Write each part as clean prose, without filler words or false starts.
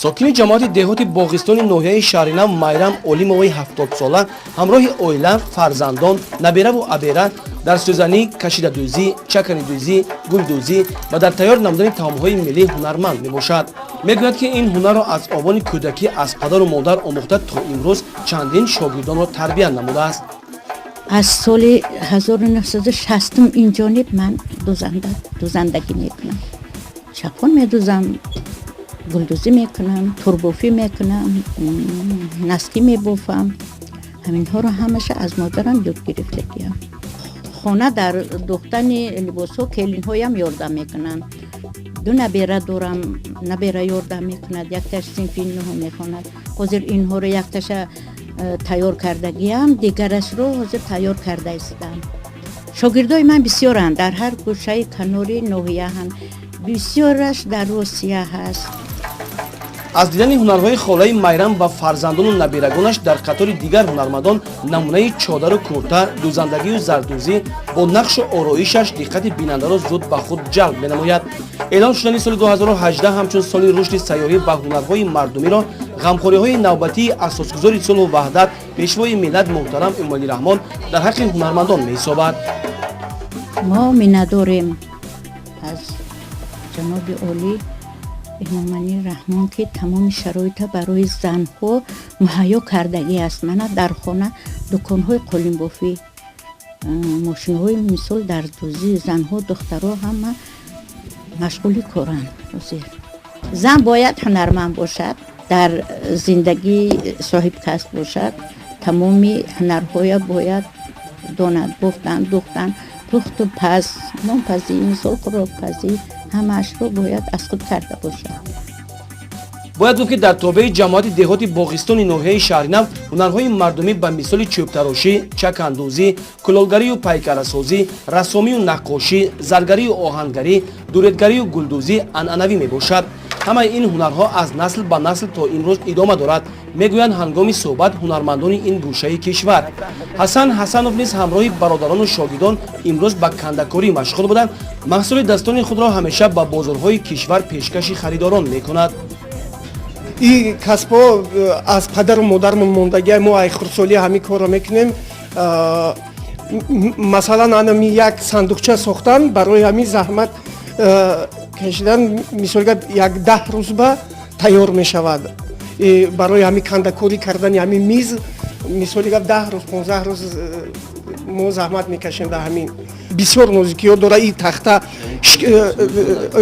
Сокини ҷамоати деҳоти Боғистони ноҳияи Шаҳринав Майрам Олимоваи 70-сола ҳамроҳи оила, фарзандон, набераву абера дар сӯзанӣ, кашидадӯзӣ, чаканидӯзӣ, гулдӯзӣ ва дар тайёр намудани таомҳои миллӣ ҳунарманд мебошад. Мегӯяд, ки ин ҳунарро аз овони кӯдакӣ аз падару модар омӯхта, то имрӯз чандин шогирдонро тарбия намудааст. Аз соли 1960 инҷониб ман дӯзандагӣ мекунам, чапон медӯзам, гулдӯзӣ мекунам, турбофӣ мекунам, носки мебофам. Ҳаминҳоро ҳамаша аз модарам ёд гирифтагиам. Хона дар дӯхтани либосҳо келинҳоям ёрдам мекунанд. Ду набера дорам, набера ёрдам мекунад, якташ синфи нуҳум мехонад. Ҳозир инҳоро якташа тайёр кардагиам, дигарашро ҳозир тайёр карда истам. Шогирдои ман бисёранд, дар ҳар гӯшаи канори ноҳияҳанд, бисёраш дар Русия ҳаст. Аз дидани ҳунарҳои холаи Майрам ва фарзандону наберагонаш дар қатори дигар ҳунармандон намунаи чодару курта, дӯзандагию зардӯзӣ бо нақшу ороишаш диққати бинандаро зуд ба худ ҷалб менамояд. Эълон шудани соли 2018 ҳамчун соли рушди сайёҳӣ ва ҳунарҳои мардумиро ғамхориҳои навбатии асосгузори сулҳу ваҳдат, Пешвои миллат муҳтарам Эмомалӣ Раҳмон дар ҳаққи ҳунармандон меҳисобад. Мо миннатдорем аз ҷаноби олӣ Эмомалӣ Раҳмон, ки тамоми шароита барои занҳо муҳайё кардагӣ аст. Мана, дар хона дуконҳои қолинбофӣ, мошинҳои, мисол, дардӯзӣ, занҳо, духтаро ҳама машғули коранд. Ҳозир зан бояд ҳунарманд бошад, дар зиндагӣ соҳибкасб бошад, тамоми ҳунарҳоя бояд донад: бофтан, духтан, пухту паз, нонпазӣ, мисол, хӯрокпазӣ, ҳамаашро бояд аз худ карда бошад. Бояд гуфт, ки дар тобеи ҷамоати деҳоти Боғистони ноҳияи Шаҳринав ҳунарҳои мардумӣ ба мисоли чӯбтарошӣ, чакандӯзӣ, кулолгарию пайкарасозӣ, рассомию наққошӣ, заргарию оҳангарӣ, дуредгарию гулдӯзӣ анъанавӣ мебошад. Ҳамаи ин ҳунарҳо аз насл ба насл то имрӯз идома дорад, мегӯянд ҳангоми суҳбат ҳунармандони ин гӯшаи кишвар. Ҳасан Ҳасанов низ ҳамроҳи бародарону шогирдон имрӯз ба кандакорӣ машғул буданд. Маҳсули дастони худро ҳамеша ба бозорҳои кишвар пешкаши харидорон мекунад. Ин касбҳо аз падару модармон мондагия. Мо ай хурдсолӣ ҳамин корро мекунем. Масалан, анами як сандуқча сохтан, барои ҳамин заҳмат кашидан, мисол гап, як 10 рӯз ба тайёр мешавад. Барои ҳамин кандакорӣ кардани ҳамин миз, мисоли гап, 10 рӯз, 15 рӯз мо заҳмат мекашем. Дар ҳамин бисёр нозикиҳо дора ин тахта.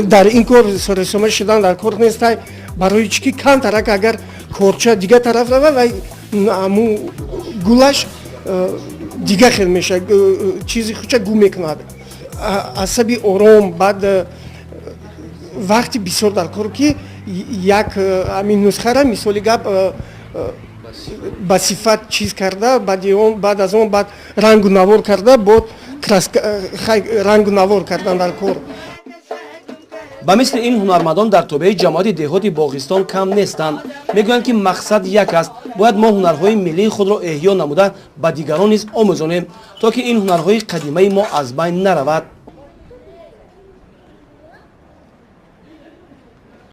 Дар ин кор саросима шудан дар кор нестай. Барои чӣ ки камтарак агар корча дигар тараф рава, вай ҳамун гулаш дигар хел мешавад, чизи худша гум мекунад. Асаби ором, баъд вақти бисёр дар кор, ки як ҳамин нусхара, мисоли гап, ба сифат чиз карда, баъди он, баъд аз он, баъд рангу навор карда, бо рангу навор кардан дар кор. Ба мисли ин ҳунармандон дар тобеи ҷамоати деҳоти Боғистон кам нестанд. Мегӯянд, ки мақсад як аст: бояд мо ҳунарҳои миллии худро эҳё намуда, ба дигарон низ омӯзонем, то ки ин ҳунарҳои қадимаи мо аз байн наравад.